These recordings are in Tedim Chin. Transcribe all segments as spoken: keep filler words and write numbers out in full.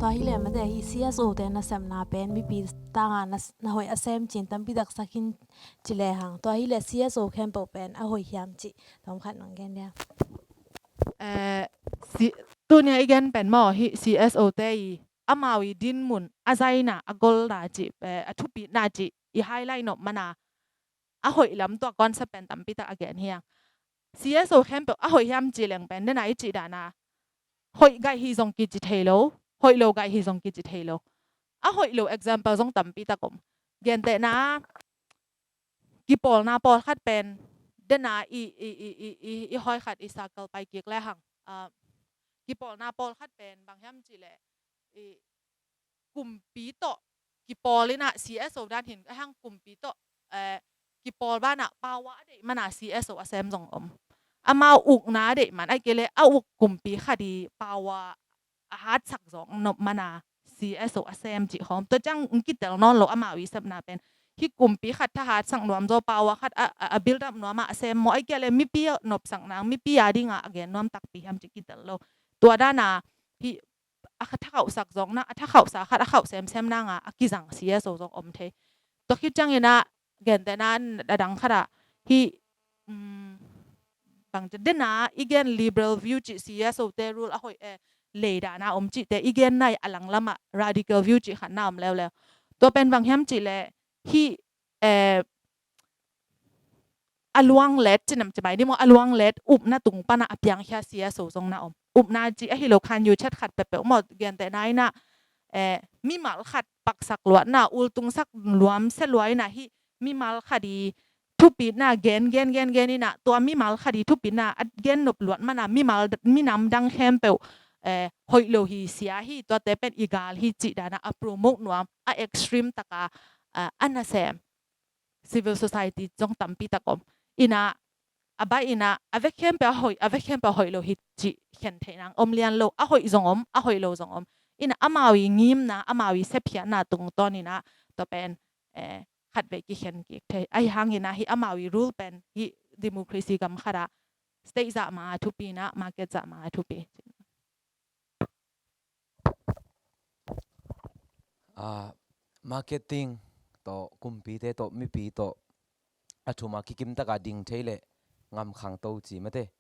Tua hileh mate hi C S O te nasepna pen mipi tanga na, na hoih a sem cin tampi taksak hin ci lehang. Tua hileh C S O khempeuh pen a hoih hiam cih tawm khat nong gen dia. Eh, si, tunia i gen pen maw hi C S O te i amau i dinmun a zaina a golna cih, eh, a thupitna cih i highlight nop mana a hoih lam tua concept pen tampi tak a gen hiang. C S O khempeuh a hoih hiam ci leng pen dena i cih dana hoih gaih hi zong kici thei lo, hoih lo gaih hi zong kici thei lo. A hoih lo example zong tampi tak om. Gentehna kipawlna pawlkhat pen dena i, i, i, i, i, i hoih khat i circle pai kik lehang. Ah, kipawlna pawlkhat pen bang hiam cih leh i kumpi tawh kipawl inah C S O dan hin a hang kumpi tawh, eh, kipawl banah power a deih mana C S O a sem zong om. Amau ukna a deih man, ai kei le a uk kumpi khat i power a hatsak zong nop mana C S O a sem cih hawm. Tua ciang kitel nawn lo amau i sepna pen hi kumpi khat thahatsak nuam zaw power khat a, a, a build up nuam a sem maw, ai kei le mipi a nopsak nang, mipi a dinga a gen nuam takpi hiam cih kitel lo. Tua dana hi a kha thakhauhsak zawkna, a thakhauhsa khat a khauh semsem nanga a kizang C S O zong om thei. Tua khit ciangin ah gentehna a dang khatah hi, um, bang ci dena i gen liberal view cih C S O te rule a hoih, eh, leidana om cihte i gen nai a langlamah radical view cih khatna om leuleu. Tua pen bang hiam cih leh hi, eh, a luang let cinam ci mai ni maw, a luang let upna tung pana a piangkhia C S O zong na om. Upna ci ahi lo khan yu chat khat peuhpeuh maw, gentehna inah, eh, mimal khat paksak luatna, ultungsak luam se lua inah hi mimal khat i thupitna gen, gen, gen, gen inah tua mimal khat i thupitna a gen nop luat mana mimal, minam dang khempeuh, eh, hoih lo hi sia hi, tuate pen i gal hi cih dana a promote nuam, a extreme taka, eh, a nasem civil society zong tampi tak om. Inah a bai inah a vek khempeuh a hoih, a vek khempeuh a hoih lo hi cih khen theih nang om lian lo, a hoih zong om, a hoih lo zong om. Inah amau i ngimna, amau i sepkhiatna tungtawn inah tua pen, eh, khatvei kikhen kik thei. Ahi hang inah hi amau i rule pen hi democracy gam khatah state zah ma a thupi inah market zah ma a thupi. Ah, marketing tawh, kumpite tawh, mipi tawh a thum a kikim taka ding thei leh gam khangto ci mate.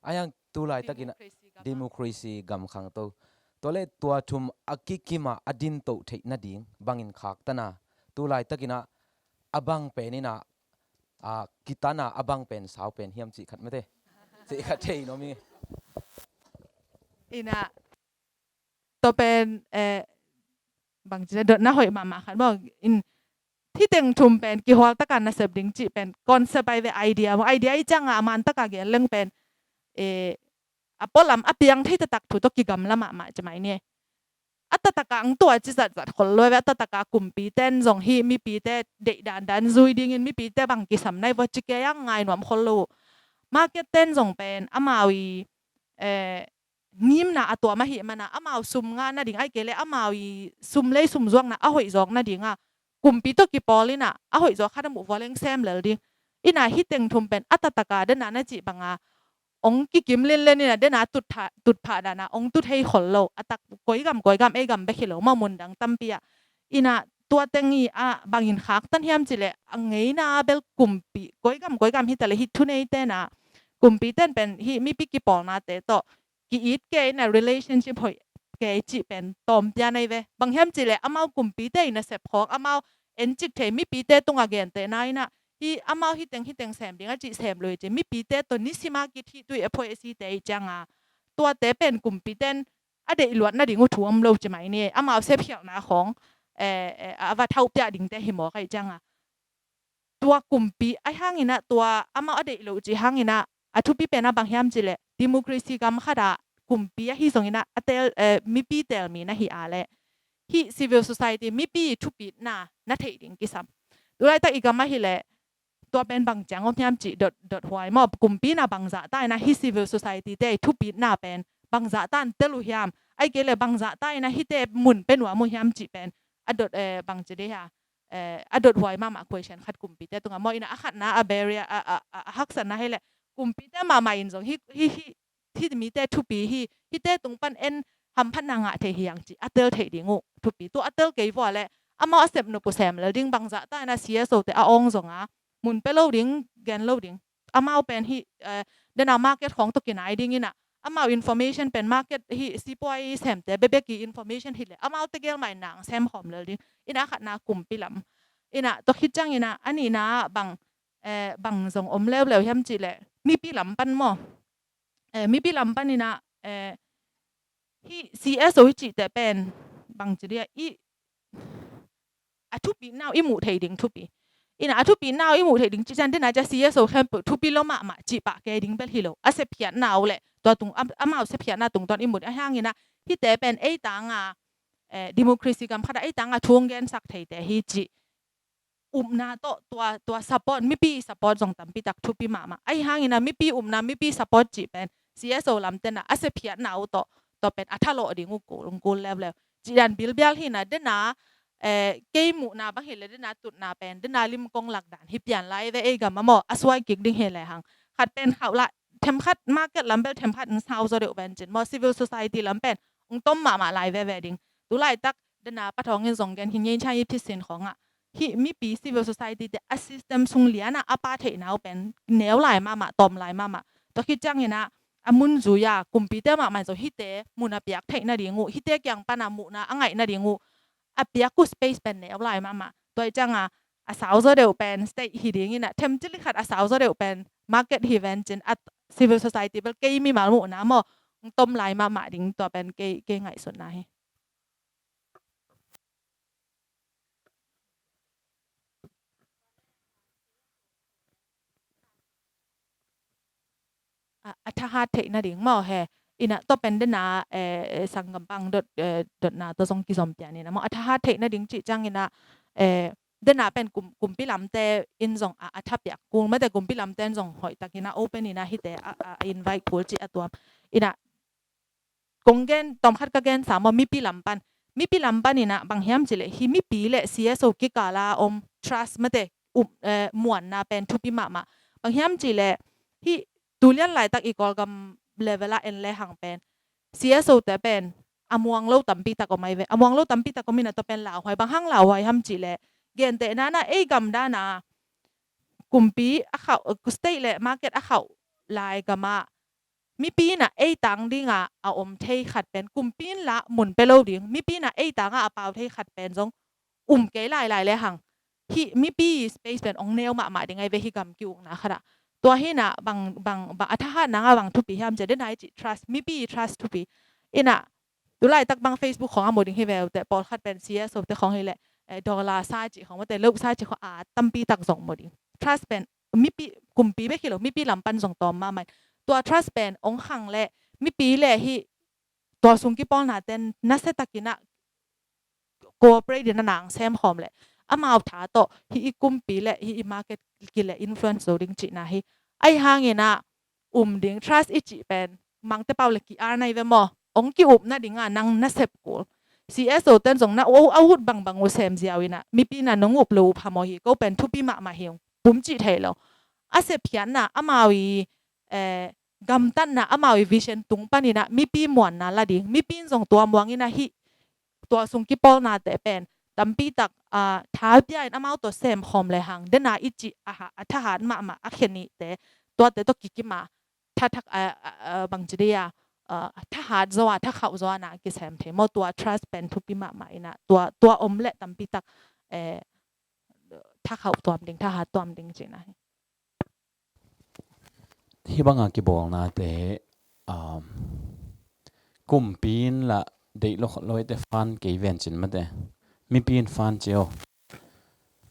Ahi hang tu laitakin ah democracy gam ah, democracy gam khangto. Tua leh tua thum a kikimah a dinto theih nading bangin khaktan a, tu laitakin ah a bang pen inah, a, kitan a, a bang pen sau pen hiam cih khat mate. Cih khat thei in om hi. Inah tua pen, eh, bang ci na dotna hoih mahmah khat maw. In, hi teng thum pen kihual taka nasep ding cih pen concept ai ve, idea maw. Idea i cianga a man taka gen leng pen, eh, a pualam a piang thei taktak thu tawh kigamla mahmah ci mai ni. A taktak a ang tua ci zatzat khol lo ai ve, a taktak a kumpiten zong hi mipite deih dandan zui dingin mipite bang kisam nai vua ci kei ang ngai nuam khol lo. Market ten zong pen amau i, eh, ngimna a tuam ahih mana amau sum ngah nading, ai kei le amau i sum lei sum zuakna a hoih zawk nadinga kumpi tawh kipawl inah a hoih zawk khat a muh vua leng sem lel ding. Inah hi teng thum pen a taktak a dena na cih banga ong kikim linlen inah dena tutphah, tutphah dana ong tu thei khol lo. A tak koi gam koi gam, ei gam bek hi lo maw, mun dang tampi ah. Inah tua teng i a bangin khaktan hiam cih leh a ngeina bel kumpi koi gam koi gam hi ta leh hi thuneite na kumpiten pen hi mipi kipawlnate tawh ki-it kei inah relationship hoih kei cih pen tawm pian ai ve. Bang hiam cih leh amau kumpite i nasep khawk, amau encik thei mipite tunga gentehna inah hi amau hi teng hi teng sem ding a cih sem lo hi ci, mipite tawh nisima kithih tui a phoih a site i cianga tuate pen kumpiten a deih luat nading uh thu om lo ci mai ni. Amau sepkhialhna khawng, eh, eh, a va thauhpiah dingte hi mawk ai cianga tua kumpi ahi hang inah tua amau a deih loh cih hang inah a thupi pen a bang hiam cih leh democracy gam khatah kumpi ahi zong inah a tel, eh, mipi telmi na hi a leh hi civil society mipi thupitna na theih ding kisam. Tu laitak i gam ahi leh tua pen bang ciang om hiam cih dot, dot huai maw, kumpi na bangzah ta inah hi civil society te thupitna pen bangzah ta in tel uh hiam, ai kei leh bangzah ta inah hite mun pe nuam uh hiam cih pen a dot, eh, bang ci dih hia, eh, a dot huai mahmah question khat kumpite tunga maw. Inah a khatna a barrier a, a, a, a haksatna hi leh kumpite mahmah in zong hi, hi, hi, hi mite thupi hi, hite tung pan en hamphatna ngah thei hi hang cih a tel theih ding uh thupi. Tua a tel kei vua leh amau a sep nop uh sem lel ding. Bangzah ta in ah C S O te a awng zong a mun pia lo ding, gen lo ding. Amau pen hih, eh, dena market khawng tawh kinai ding in ah amau information pen market hih sipuai semte bekbek ii information hi leh amau tegel mah in nang sem khawm lel ding. In ah a khatna kumpi lam. In ah tua khit ciang in ah a nihna ah bang, eh, bang zong om leuleu hiam cih leh mipi lam pan maw. Eh, mipi lam pan in ah, eh, hih C S O i cihte pen bang ci dia, i a thupina uh i muh theih ding thupi. In ah a thupina uh i muh theih ding cih ciang dena cia C S O khempeuh thupi lo mahmah cih pah kei ding bel hi lo. A sepkhiatna uh leh tua tung, am-, amau sepkhiatna tungtawn i muh ding. Ahi hangin ah hihte pen ei tanga, eh, democracy gam khat ah ei tanga thu hong gensak theite hi cih upna tawh tua, tua support, mipi support zong tampi tak thupi mahmah. Ahi hangin ah mipi upna, mipi support cih pen C S O lamte in ah a sepkhiatna uh tawh, tua pen a thalawh ding uh kul, kul leuleu. Cih dan bilbial hi in ah dena, eh, kei muhna bang hi leh dena tutna pen dena lim kong lak dan hi pian lai ve ei gam ah maw, a suai kik ding hi lehang. Khat pen khauh lai, themkhat market lam bel themkhat in sau zaw deuh ven cin maw, civil society lam pen hong tom mahmah lai veve ding. Tu laitak dena pathawng in zong gen hi ngei, Chinese thisen khawng ah hih mipi civil society te a system sung lian ah a pha theihna uh pen neu lai mahmah, tawm lai mahmah. Tua khit ciang in ah a mun zui a kumpite mahmah in zong hihte mun a piak theih nading uh, hihte kiang pan a muhna a ngaih nading uh a piak uh space pen neu lai mahmah. Tua ih ciang a a sau zaw deuh pen state hi ding in ah, them cili khat a sau zaw deuh pen market hi ven cin, a civil society bel kei mimal muhna maw, hong tom lai mahmah ding, tua pen kei, kei ngaihsutna hi. A, a thahat theih nading maw he. In ah tua pen dena, eh, eh, sanggam bang dot, eh, dotna tua zong kizom pian in ah maw, a thahat theih nading cih ciang in ah, eh, dena pen kum-, kumpi lamte in zong a, a thapiak kul mate, kumpi lamte in zong hoih tak in ah open in ah hihte a, a, a invite kul cih a tuam. In ah kong gen, tawmkhat ka gensa maw, mipi lam pan. Mipi lam pan in ah bang hiam cih leh hih mipi leh C S O kikal a om trust mate, um, eh, muanna pen thupi mahmah. Bang hiam cih leh hih tu lian laitak i Kawlgam level a en lehang pen C S O te pen a muang lo tampi tak om ahi ve. A muang lo tampi tak om in ah tua pen lauhuai. Bang hang lauhuai hiam cih leh, gentehna in ah ei gam dan a kumpi a khauh, state leh market a khauh lai gam ah mipi in ah ei tang ding a a om thei khat pen, kumpi in lah mun pia lo ding, mipi in ah ei tang a a pau thei khat pen zong um kei lailai lehang hih mipi space pen hong neu mahmah ding ahi ve hih gam ki-ukna khat ah. Tua hi in ah bang, bang, bang a thahat nang a bang thupi hiam cih leh dena i cih trust, mipi trust thupi. In ah tu laitak bang Facebook khawng a mu ding hi ve uh teh, pawlkhat pen C S O te khawng hi leh, eh, dollar sa cih khawng mate, lo sa cih khawng a tampi tak zong mu ding. Trust pen mipi, kumpi bek hi lo, mipi lam pan zong tawm mahmah in. Tua trust pen hong khang leh mipi leh hih tua sung kipawlna ten nasia tak in ah cooperate in ah nang sem khawm leh amau tha tawh hih i kumpi leh hih i market kileh influence zo ding cihna hi. Ahi hangin ah um ding, trust i cih pen mangte pau leh ki-ar na hi ve maw, hong ki-up nading a nang na sep kul. C S O ten zong na, a ut bangbang uh sem ziau in ah mipi in ah nong up lo uh phamawh hi, ko pen thupi mahmah hi, hong pum cih thei lo. A sepkhiatna, amau i, eh, gamtatna, amau i vision tung pan in ah mipi muanna la ding, mipi in zong tua muang in ah hih tua sung kipawlnate pen tampi tak, ah, tha pia in amau tawh sem khawm lehang dena i cih a ha-, a thahat mahmah a khe nihte, tuate tawh kikim a tha thak, ah, ah, ah, bang ci dih a, ah, thahat zaw a, thakhauh zaw a na kisem thei maw. Tua trust pen thupi mahmah in ah tua, tua om leh tampi tak, eh, thakhauh tuam ding, thahat tuam ding cihna hi. Hih banga kibawlnate, um, kumpi in lah deih lo khol lo hi teh, fan kei ven cin mate. Mipi in fan ci o.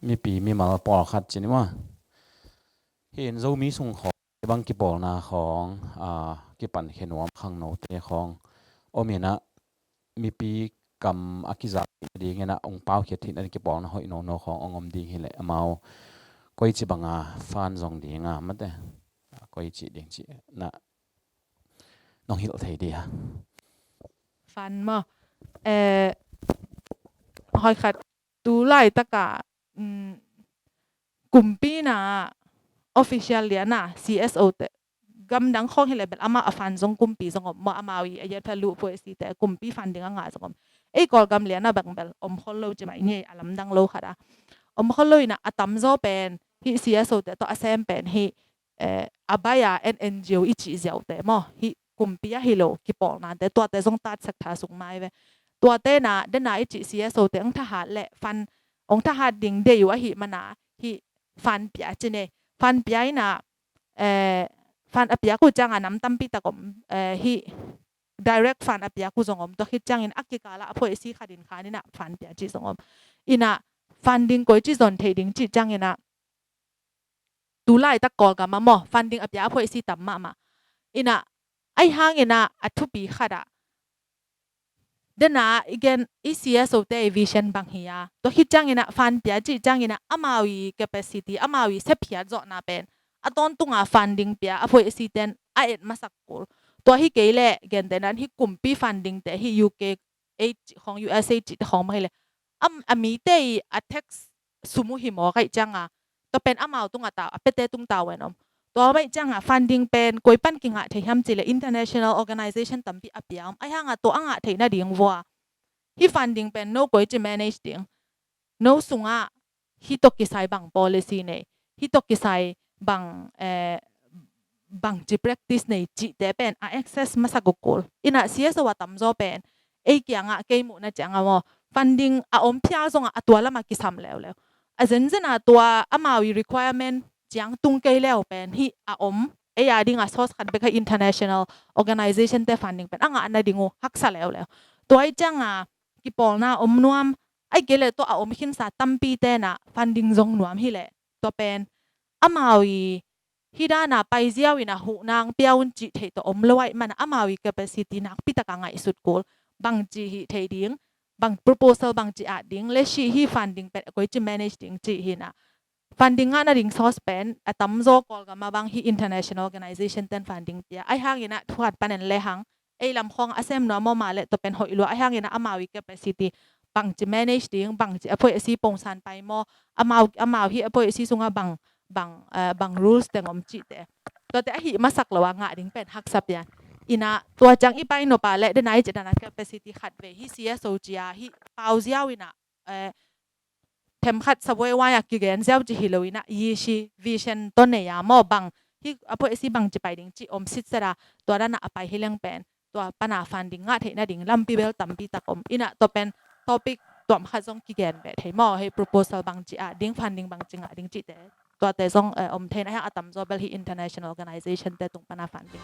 Mipi mimal pawlkhat cin i maw. Hih in Zomi sung khawng hih bang kibawlna khawng, ah, kipan khe nuam khangnote khawng om in ah, mipi kam a kizak theih nading in ah hong paukhiat theih nading kipawlna hoih nono khawng hong om ding hi leh, amau koici banga fan zong ding a mate, koici ding cih na nong hilh thei dih a? Fan maw? Eh, hoih khat tu laitak a, mm, kumpi in ah official lian a C S O te gamdang khawng hi leh bel amau a fund zong kumpi zong om maw, amau i a yet pha luh phuaisite kumpi funding a ngah zong om. Ei Kawlgam lian a bang bel om khol lo ci mai ni, a lamdang lo khat a om khol lo in ah, a tamzaw pen hih C S O te tawh a sem pen hih, eh, a bai a en N G O i cih ziaute maw, hih kumpi a hi lo kipawlnate, tuate zong third sector sung mai ve. Tuate in ah, den a i cih C S O te hong thahat leh fund, hong thahat ding deih uh ahih man a, hih fund pia ci ni. Fund pia in ah, eh, fund a piak uh ciang a nam tampi tak om, eh, hih direct fund a piak uh zong om, tua khit ciangin a kikal ah a phuaisi khat in khan in ah fund pia cih zong om. In ah funding koici zon theih ding cih ciangin ah, tu laitak Kawlgam ah maw, funding a pia a phuaisi tam mahmah. In ah, ahi hangin ah a thupi khat ah, den a i gen i C S O te i vision bang hi a, tua khit ciangin ah fund pia cih ciangin ah amau i capacity, amau i sepkhiat zawhna pen a tawntung a funding pia a phuaisite in a et masak kul. Tua hi kei leh gentehna in hih kumpi funding te, hih U K aid cih khawng, U S aid cihte khawng mah hi leh, am, a mite i a tax sum uh hi mawk ahih ciang a, tua pen amau tung a tau, a piate tung tau in om. Tua om ahih ciang a funding pen koi pan kingah thei hiam cih leh international organization tampi a pia om. Ahi hang a tua a ngah theih nading vua, hih funding pen no koici manage ding, no sung ah hih tawh kisai bang policy nei, hih tawh kisai bang, eh, bangci practice nei cihte pen a access masak uh kul. In ah C S O a tamzaw pen ei kiang ah, kei muhna ciang ah maw, funding a om phial zong ah a tua lam ah kisam leuleu. A zenzen a tua amau i requirement ciang tung kei leu pen hih a om, ei a ding a source khat bek a international organization te funding pen a ngah nading uh haksa leuleu. Tua ahih ciang a kipawlna om nuam, ahih kei leh tua a om khinsa tampite in ah funding zong nuam hi leh, tua pen amau i hih dan a pai ziau in ah huhna hong pia un cih theih tawh om lo ahih man a, amau i capacity nakpi tak a ngaihsut kul. Bangci hih theih ding, bang proposal bangci at ding, leh hih, hih funding pen koici manage ding cih hi in ah, funding ngah nading source pen a tamzaw Kawlgam ah bang hih international organization ten funding pia. Ahi hangin ah thu khat panin lehang, ei lam khawng a sem nuam om a leh tua pen hoih lua, ahi hangin ah amau i capacity bangci manage ding, bangci a phuaisi pongsan pai maw, amau, amau hih a phuaisi sung ah bang, bang, eh, bang rules teng om cihte, tuate a hih masak lo a ngah ding pen haksa pian. In ah tua ciang i pai nop a leh den a i cih dan a capacity khat vei hih C S O ci a hih pau ziau in ah, eh, themkhat sabuaihuai a kigen ziau cih hi lo in ah, i si vision tawh nei a maw, bang hih a phuaisi bangci pai ding cih om sitset a, tua dan a a pai hi leng pen tua pan a funding ngah theih nading lampi bel tampi tak om. In ah tua pen topic tuam khat zong kigen beh thei maw, hih proposal bangci at ding, funding bangci ngah ding cihte, tuate zong, eh, om thei in ah, a tamzaw bel hih international organization te tung pan a funding.